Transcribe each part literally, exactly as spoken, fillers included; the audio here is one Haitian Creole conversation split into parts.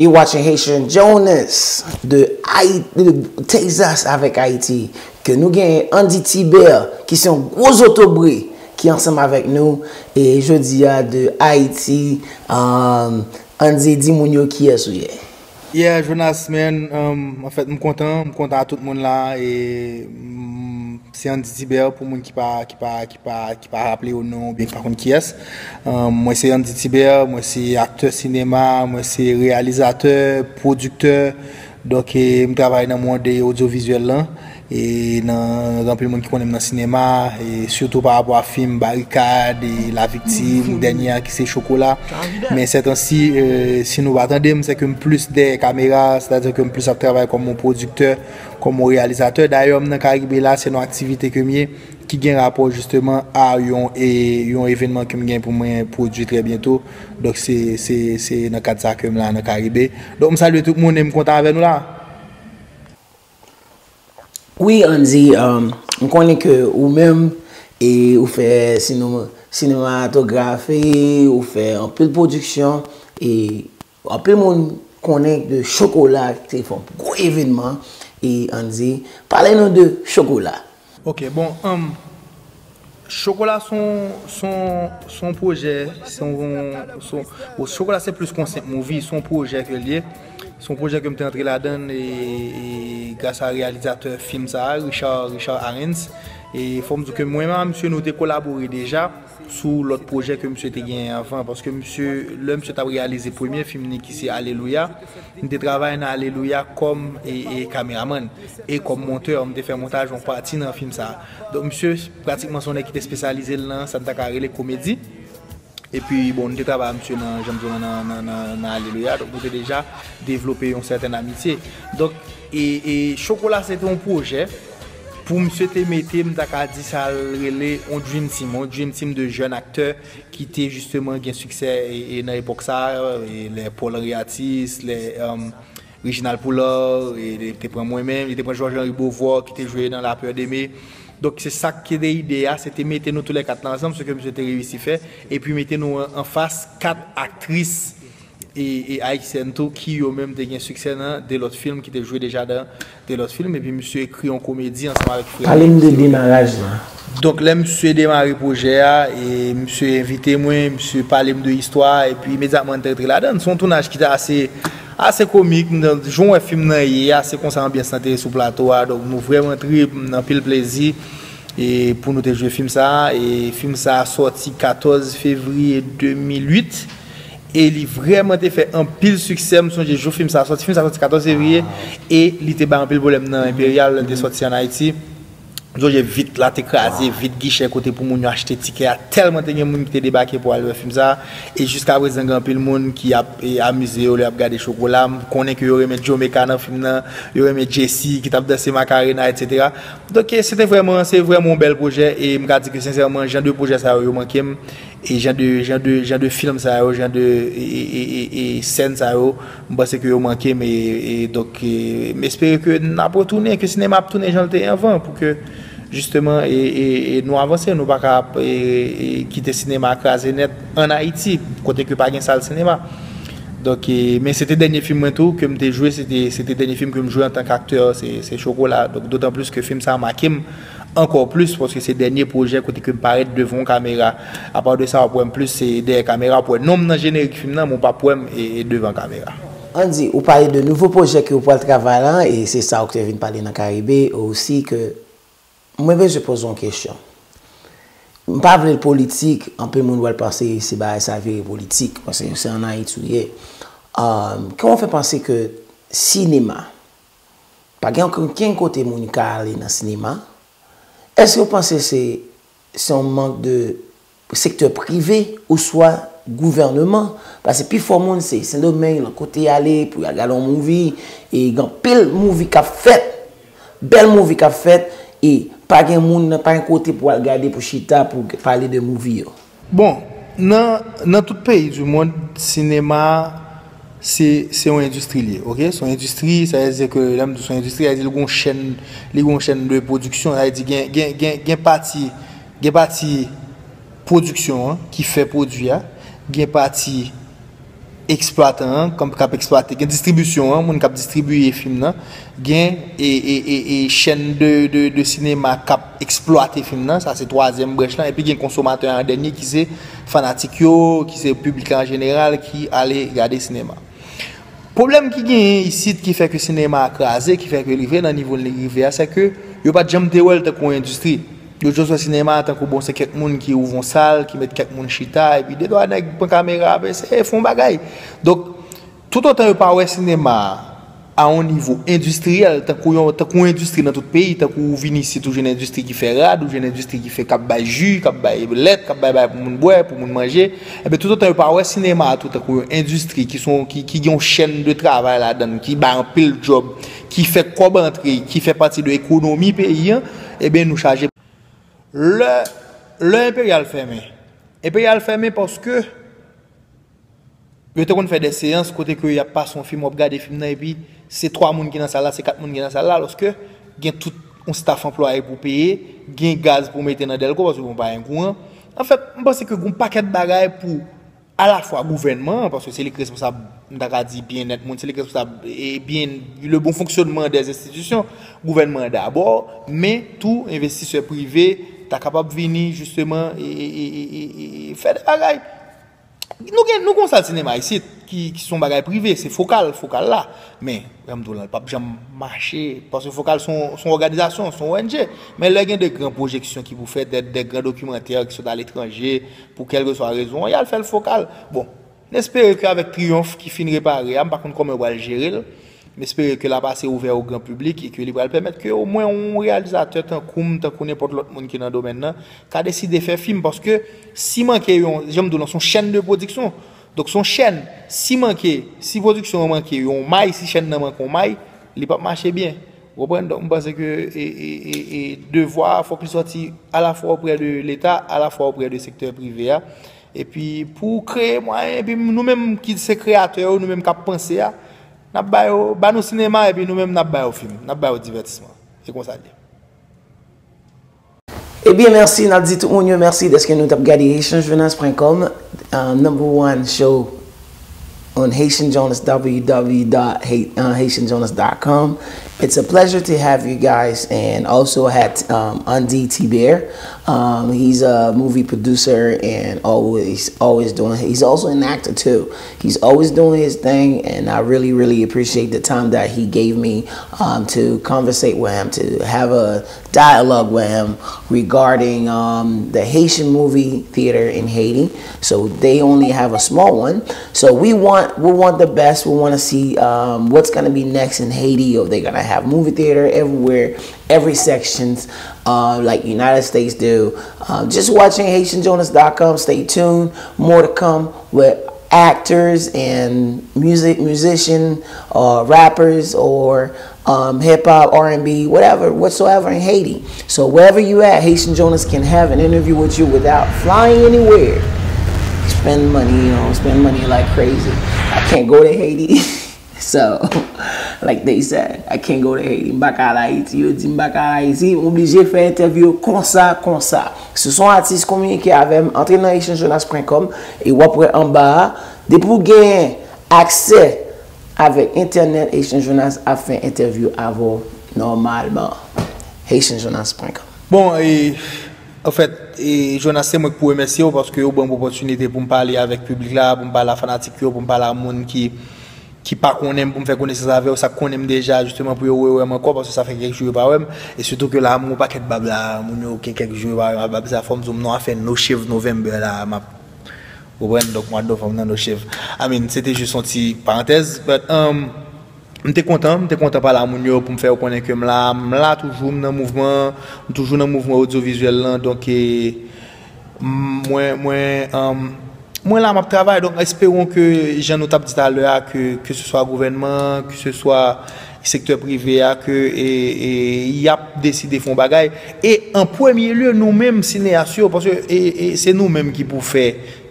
You watching Haitian Jonas de, Haï- de Texas avèk Ayiti. Ke nou gen Andy Tibert, ki se yon gwo zotobre, ki ansanm avèk nou. E jodi a de Ayiti, um, Andy, di moun yo kiyès ou ye. Yeah, Jonas, man, um, anfèt, m kontan, m kontan a tout moun la, e m, se Andy Tibert, pou moun ki pa, ki pa, ki pa, ki pa raple yo non, oubyen ki pa konn kiyès. Um, mwen se Andy Tibert, mwen se aktè sinema, mwen se reyalizatè, pwodiktè. Donk, e, m travay nan mond odyovizyèl lan, e nan, gen anpil moun ki konnen m nan sinema, e sitou pa rapò a fim Barikad, e La Victime, dènye a ki se Chocolat. Men sètansi, e, si nou pa tande m, se ke m plis dèyè kamera, sètadi ke m plis ap travay kòm yon pwodiktè, kòm yon reyalizatè. Dayè, m nan Karibe la, se yon aktivite ke m ye, ki gen rapò jisteman a yon, e, yon evènman ke m gen pou mwen pwodui trè byento. Donk, se, se, se nan kad sa ke m la nan Karibe. Donk, m salye tout moun e m kontan avè nou la. Wi, Andy, um, m konnen ke ou menm, e ou fè sino- sinematografi, ou fè anpil pwodiksyon, e anpil moun konnen de Chocolat, ki te fè yon gwo evènman, e Andy, pale nou de Chocolat. Ok, bon, um, Chocolat se yon, se yon, se yon pwojè, se yon, se yon, bon, Chocolat se plis kon senp movie, se yon pwojè ke l ye. Se yon pwojè ke m te antre ladan l e, e gras a reyalizatè fim sa a, Richard, Richard Arens. E fò m di w ke mwen menm ak misye nou te kolabore deja sou lòt pwojè ke misye te genyen anvan, paske misye, lè misye t ap reyalize premye fim li ki se Alelouya, m te travay nan Alelouya kòm e, e kameramann e kòm montè, m te fè montaj yon pati nan fim sa a. Donk, misye pratikman se yon nèg ki te espesyalize l nan sa n ta ka rele komedi. Epi, bon, nou te travay ak misye nan, jan m di w lan, nan, nan, nan, nan Alelouya. Donk, nou te deja devlope yon sètèn amitye. Donk, e, e Chocolat se te yon pwojè pou misye te mete, m ta ka di sa l rele yon dream team, yon dream team de jèn aktè ki te jisteman gen siksè e, e nan epòk sa a, e lè Paul Henri Atis, lè, um, Reginald Poulard, e li te pran mwen menm, li te pran Georges Henry Beauvoir ki te jwe nan La Peur d'aimer. Donk, se sa ki te ide a, se te mete nou toulèkat la ansanm, se ke misye te reyisi fè, epi mete nou an, anfas kat aktris e, e ayisyèn tou, ki yo menm te gen siksè nan de lòt fim, ki te jwe deja nan de lòt fim, epi misye ekri yon komedi ansanm avèk frè li. Pale m de demaraj la. Donk, lè misye demare pwojè a, e misye envite mwen, misye pale m de istwa a, epi imedyatman n te rantre ladan l. Se yon tounaj ki te ase, ase komik, m, jan w wè fim nan ye a, se konsa anbyans lan te ye sou plato a, donk nou vrèman trip, m nan anpil plezi, e pou nou te jwe fim sa a, e fim sa a sòti katòz fevriye de mil uit, e li vrèman te fè anpil siksè, m sonje jou fim sa a sòti, fim sa a sòti katòz fevriye, e li te bay anpil pwoblèm nan Enperyal, lè l te sòti ann Ayiti. M sonje vit la te kraze, vit gichè kote pou moun yo achte tikè a, tèlman te gen moun ki te debake pou al wè fim sa a, e jiskaprezan gen anpil moun ki ap, e, amize yo lè y ap gade Chocolat, m konnen ke yo renmen Djomeka nan fim nan, yo renmen Jessie ki t ap danse Macarena, etsetera. Donk, e, se te vrèman, se vrèman yon bèl pwojè, e m ka di ke sensèman, jan de pwojè sa yo, yo manke m, e jan de, jan de, jan de fim sa yo, jan de, e, e, e, e, e sèn sa yo, m panse ke yo manke m, e, e donk, e, m espere ke n ap retounen, ke sinema ap tounen jan l te ye anvan, pou ke, jisteman, e, e, e nou avanse, nou pa ka ap, e, e, kite sinema a kraze nèt ann Ayiti, kote ke pa gen sal sinema. Donk, e, men se te dènye fim mwen tou ke m te jwe, se te, se te dènye fim ke m jwe antanke aktè, se, se Chocolat. Donk, dotan plis ke fim sa a make m ankò plis, paske se dènye pwojè kote ke m parèt devan yon kamera. Apa de sa, w ap wè m plis se dèyè kamera, w ap wè non m nan jenerik fim nan, men w p ap wè m, e, e devan kamera. Andy, ou pale de nouvo pwojè ke ou pral travay la, e se sa ou te vin pale nan Karibe osi, ke mwen bezwen poze w yon kesyon. M pa vle l politik, anpil moun pral panse se bagay sa vire politik, paske se ann Ayiti ou ye. Um, kòman w fè panse ke sinema, pa gen okenn kote moun ka ale nan sinema, èske w panse se, se yon mank de sektè prive oswa gouvènman? Paske pifò moun se Sendomeng, lòt kote y ale pou y al gade yon movie, e gen anpil movie k ap fèt, bèl movie k ap fèt, e pa gen moun, pa gen kote pou al gade, pou chita, pou pale de movie yo. Bon, nan, nan tout peyi di mond, sinema se, se yon endistri li ye, ok? Se yon endistri, sa vle di ke lè m di se yon endistri, sa vle di li gon chèn, li gon chèn de pwodiksyon, sa vle di gen, gen, gen, gen pati, gen pati pwodiksyon an ki fè pwodui a, gen pati eksplwatan an, k ap eksplwate, gen distribisyon an, moun k ap distribiye fim nan, gen e, e, e, e chèn de, de, de sinema k ap eksplwate fim nan, sa se twazyèm branch lan, epi gen konsomatè an dènye ki se fanatik yo, ki se piblik la an jeneral ki ale gade sinema. Pwoblèm ki genyen isit ki fè ke sinema a kraze, ki fè ke l rive nan nivo l rive a, se ke yo pa t janm te wè l tankou yon endistri. Yo jis wè sinema a tankou, bon, se kèk moun ki ouvè yon sal, ki met kèk moun chita, epi de twa nèg pran kamera, ap eseye fè yon bagay. Donk, toutotan yo pa wè sinema a a yon nivo endistriyèl, tankou yon, tankou yon endistri nan tout peyi, tankou ou vin isit, ou jwenn endistri ki fè rad, ou jwenn endistri ki fè, k ap bay ji, k ap bay lèt, k ap bay bagay pou moun bwè, pou moun manje. Enben, toutotan yo pa wè sinema a tou tankou yon endistri ki se yon, ki, ki gen yon chèn de travay ladan l, ki bay anpil djòb, ki fè kòb antre, ki fè pati de ekonomi peyi an, enben, nou chaje. Lè, lè Enperyal fèmen, Enperyal fèmen paske yo te konn fè de seyans kote ke y ap pase yon fim, w ap gade fim nan, epi se twa moun ki nan sal la, se kat moun ki nan sal la, alòske gen tout yon staf anplwaye pou peye, gen gaz pou mete nan dèlko, paske bon, pa gen kouran. Anfèt, m panse ke gen yon pakèt bagay pou alafwa gouvènman an, paske se li ki responsab, m ta ka di, byennèt moun, se li ki responsab, e byen, le bon fonctionnement des institutions, gouvènman an dabò, men tou envestisè prive ta kapab vini, jisteman, e, e, e, e, e, e fè de bagay. Nou gen, nou gen yon sal sinema isit, ki, ki se yon bagay prive, se Fokal, Fokal la. Men, jan m di w la, l p ap janm mache, paske Fokal se yon, se yon òganizasyon, se yon O N G. Men lè gen de gran pwojeksyon ki pou fèt, de, de gran dokimantè ki sot aletranje, pou kèlkeswa rezon, y al fè l Fokal. Bon, n espere ke avèk Triyonf ki fin repare a, m pa konn kòman yo pral jere l, m espere ke l ap ase ouvè o gran piblik e ke li pral pèmèt ke omwen yon reyalizatè tankou m, tankou nenpòt lòt moun ki nan domèn nan, ka deside fè fim, paske si manke yon, jan m di w lan, se yon chèn de pwodiksyon. Donk, se yon chèn. Si manke, si pwodiksyon an manke yon may, si chèn nan manke yon may, li p ap mache byen. Ou konprann? Donk, m panse ke e, e, e, e devwa a, fòk li sòti alafwa oprè de Leta, alafwa oprè de sektè prive a. Epi, pou kreye mwayen, epi nou menm ki se kreyatè yo, nou menm k ap panse a, n ap ba yo, ba nou sinema, epi nou menm n ap ba yo fim, n ap ba yo divètisman. Se konsa l ye. Ebyen, mèsi. N ap di tout moun yo mèsi dèske nou t ap gade Haitian Jonas point com, uh, number one show on Haitian Jonas, w w w dot haitian jonas dot com. It's a pleasure to have you guys, and also had um, Andy Tiber. Um, he's a movie producer and always, always doing. He's also an actor too. He's always doing his thing, and I really, really appreciate the time that he gave me um, to conversate with him, to have a dialogue with him regarding um, the Haitian movie theater in Haiti. So they only have a small one. So we want we want the best. We want to see um, what's going to be next in Haiti. Are they going to have movie theater everywhere, every sections, uh, like United States do? Uh, just watching Haitian Jonas dot com. Stay tuned. More to come with actors and music musician or rappers or um, hip hop, R and B, whatever, whatsoever in Haiti. So wherever you at, Haitian Jonas can have an interview with you without flying anywhere. Spend money, you know, spend money like crazy. I can't go to Haiti. So, like they said, I can't go to Haiti. M pa ka al Ayiti, yo di m pa ka al Ayiti, m oblije fè entèvyou konsa, konsa. Si w se yon atis, kominike avè m, antre nan haitian jonas point com e w ap wè anba a, depi w gen aksè avèk entènèt, Haitian Jonas ap fè entèvyou avè w nòmalman. Haitian Jonas point com. Bon, e, anfèt, e, Jonas, se mwen ki pou remèsye w paske ou ban m opòtinite pou m pale avèk piblik la, pou m pale a fanatik yo, pou m pale a moun ki, ki pa konnen m, pou m fè konesans avè yo, sa k konnen m deja, jisteman, pou yo rewè m ankò, paske sa fè kèk jou yo pa wè m. E sitou ke la, m gen yon pakèt bab la, moun yo gen kèk jou yo pa wè m, bab sa, fò m di w, m nan afè No Shave November la, m ap Ou konprann? Donk, mwa novanm nan, No Shave. I mean, se te jis yon ti parantèz, but, um, m te kontan, m te kontan pale a moun yo pou m fè yo konnen ke m la, m la toujou, m nan mouvman, m toujou nan mouvman odyovizyèl lan, donk, e, m, mwen, mwen, um, mwen la, m ap travay, donk, espewon ke jan nou t ap di talè a, ke, ke se swa gouvènman, ke se swa sektè prive a, ke, e, e, y ap deside fè yon bagay. E, an premye lye, nou menm, sineyas yo, paske, e, e, se nou menm ki pou fè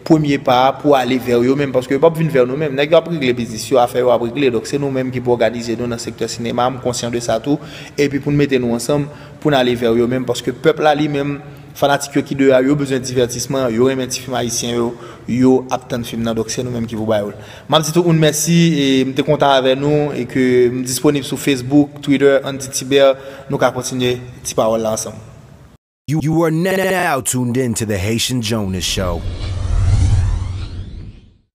premye pa a pou ale vè yo menm, paske yo p ap vin vè nou menm. Nèg yo ap regle biznis yo, afè yo ap regle. Donk, se nou menm ki pou òganize nou nan sektè sinema. M konsyan de sa tou. Epi pou n mete nou ansanm, pou n ale vè yo menm, paske pèp la li menm, Fanatik yo ki deyò a, yo bezwen divètisman, yo renmen ti fim ayisyen yo, yo ap tann fim nan, donk se nou menm ki pou ba yo l. M ap di tout moun mèsi, e m te kontan avè nou, e ke m disponib sou Facebook, Twitter, Andy Tibert, nou ka kontinye ti pawòl la ansanm. You, you are now tuned in to the Haitian Jonas Show.